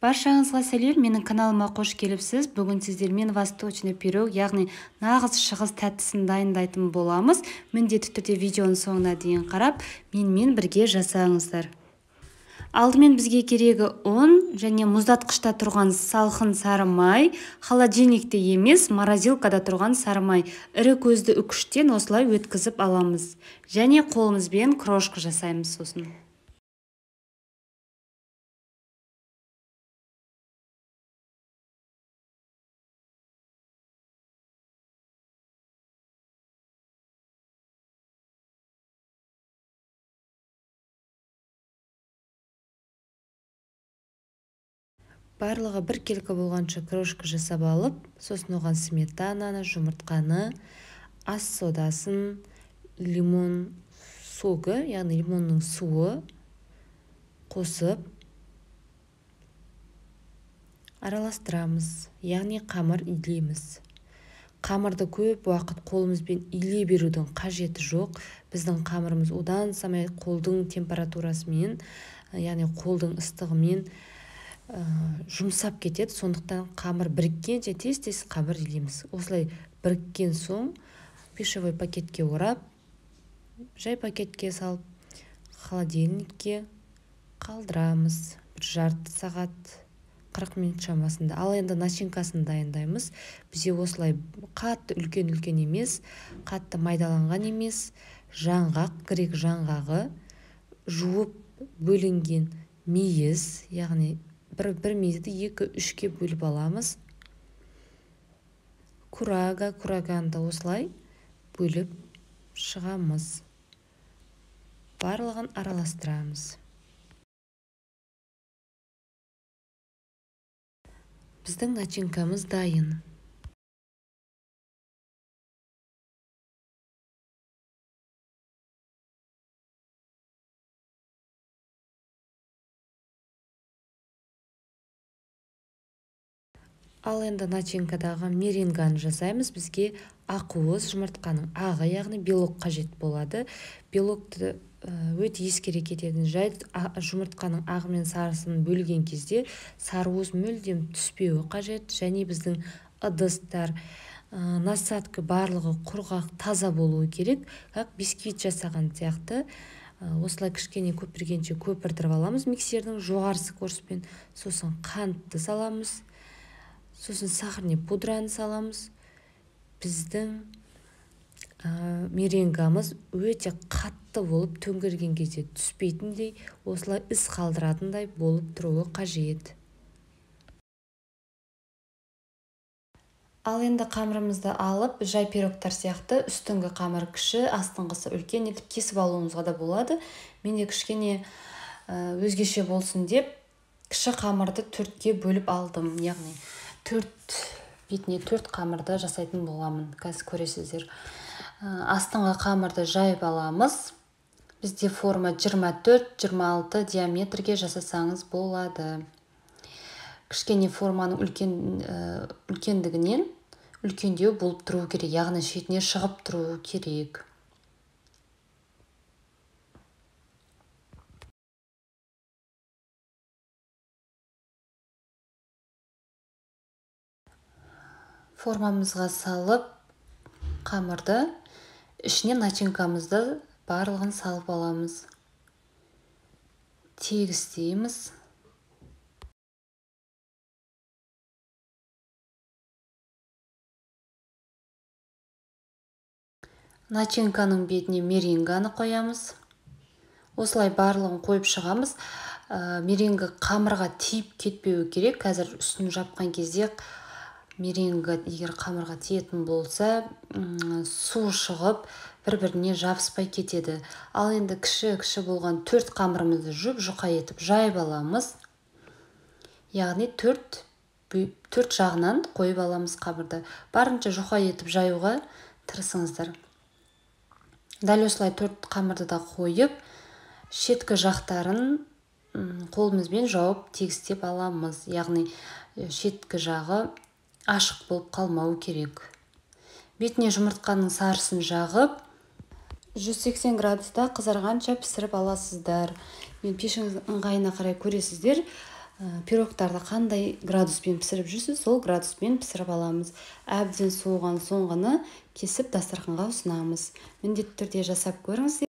Баршаңызға сәлем, менің каналыма қош келіпсіз. Бүгін сіздермен восточный пирог, яғни нағыз шығыс тәттісін дайындайтын боламыз. Міндетті түрде видеоның соңына дейін қарап, менімен бірге жасаңыздар. Алдымен бізге керегі ұн және мұздатқышта тұрған салқын сары май, холодильникте емес, морозилкада тұрған сары май. Ірі көзді үкіштен осылай өткізіп аламыз. Және қолымызбен крошка жасаймыз сосын. Барлығы біркелкі болғанша крошка жасап алып, сосын оған сметананы, жұмыртқаны, ас содасын, лимон согы, яғни лимонның суы қосып араластырамыз, яғни қамыр илейміз. Қамырды көп уақыт қолымызбен илей берудің қажеті жоқ. Біздің қамырымыз одан самай қолдың температурасымен, яғни қолдың ыстығымен жұмсап кетеді. Сондықтан қамыр біріккенше тез-тез қамыр илейміз. Осылай біріккен соң пищевой пакетке орап, жай пакетке салып, холодильникке қалдырамыз. Бір жарты сағат 40 минут шамасында. Ал енді начинкасын дайындаймыз. Бізде осылай қатты үлкен-үлкен емес, қатты майдаланған емес, жаңғақ, грек жаңғағы, жуып бөлінген мейіз, яғни бір мейізді 2-3-ке бөліп аламыз. Курага, кураганы да осылай бөліп шығамыз. Барлығын араластырамыз. Біздің начинкамыз дайын. Ал енді начинкадағы меренганы жасаймыз. Бізге ақуыз, жұмыртқаның ағы, яғни белок қажет болады. Белокты өте ескере кететін жайт, жұмыртқаның ағы мен сарысын бөлген кезде сарыуыз мүлдем түспеуі қажет. Және біздің ыдыстар, насадка барлығы құрғақ, таза болуы керек. Как бисквит жасаған сияқты. Осылай кішкене көпіргенше көпіртіріп аламыз миксердің жоғары скоростьпен. Сосын қантты саламыз. Сосын сахарный пудраны саламыз. Біздің меренгамыз өте қатты болып, төңкерген кезде түспейтіндей, осылай із қалдыратындай болып тұруы қажет. Ал енді қамырымызды алып, жай пирогтар сияқты үстіңгі қамыр кіші, астыңғысы үлкен етіп кесіп алуымызға да болады. Менде кішкене өзгеше болсын деп кіші қамырды 4-ке бөліп алдым, яғни 4 бетіне 4 қамырды жасайтын боламын. Қазір көресіздер. Астыңғы қамырды жайып аламыз. Бізде форма 24-26 диаметрге жасасаңыз болады. Кішкене форманың үлкендігінен үлкендеу болып тұру керек, яғни шетіне шығып тұру керек. Формамызға салып, қамырды, ішіне начинкамызды барлығын салып аламыз. Тегістейміз. Начинканың бетіне меренганы қоямыз. Осылай барлығын қойып шығамыз. Меренга қамырға тиіп кетпеуі керек. Қазір үстін жапқан кезде меренга егер қамырға тиетін болса, су шығып, бір-біріне жабыспай кетеді. Ал енді кіші-кіші болған 4 қамырымызды жұп-жұқа етіп жайып аламыз. Яғни 4 жағынан қойып аламыз қамырды. Барынша жұқа етіп жаюға тырысыңыздар. Дәл осылай 4 қамырды да қойып, шеткі жақтарын қолымызбен жауып тегістеп аламыз. Яғни шеткі жағы ашық болып қалмауы керек. Бетіне жұмыртқаның сарысын жағып, 180 градуста қызарғанша пісіріп аласыздар. Мен пешіңіздің ыңғайына қарай көресіздер. Пирогтарды қандай градуспен пісіріп жүрсіз, сол градуспен пісіріп аламыз. Әбден суыған соң ғана кесіп, дастарханға ұсынамыз. Міндетті түрде жасап көріңіздер.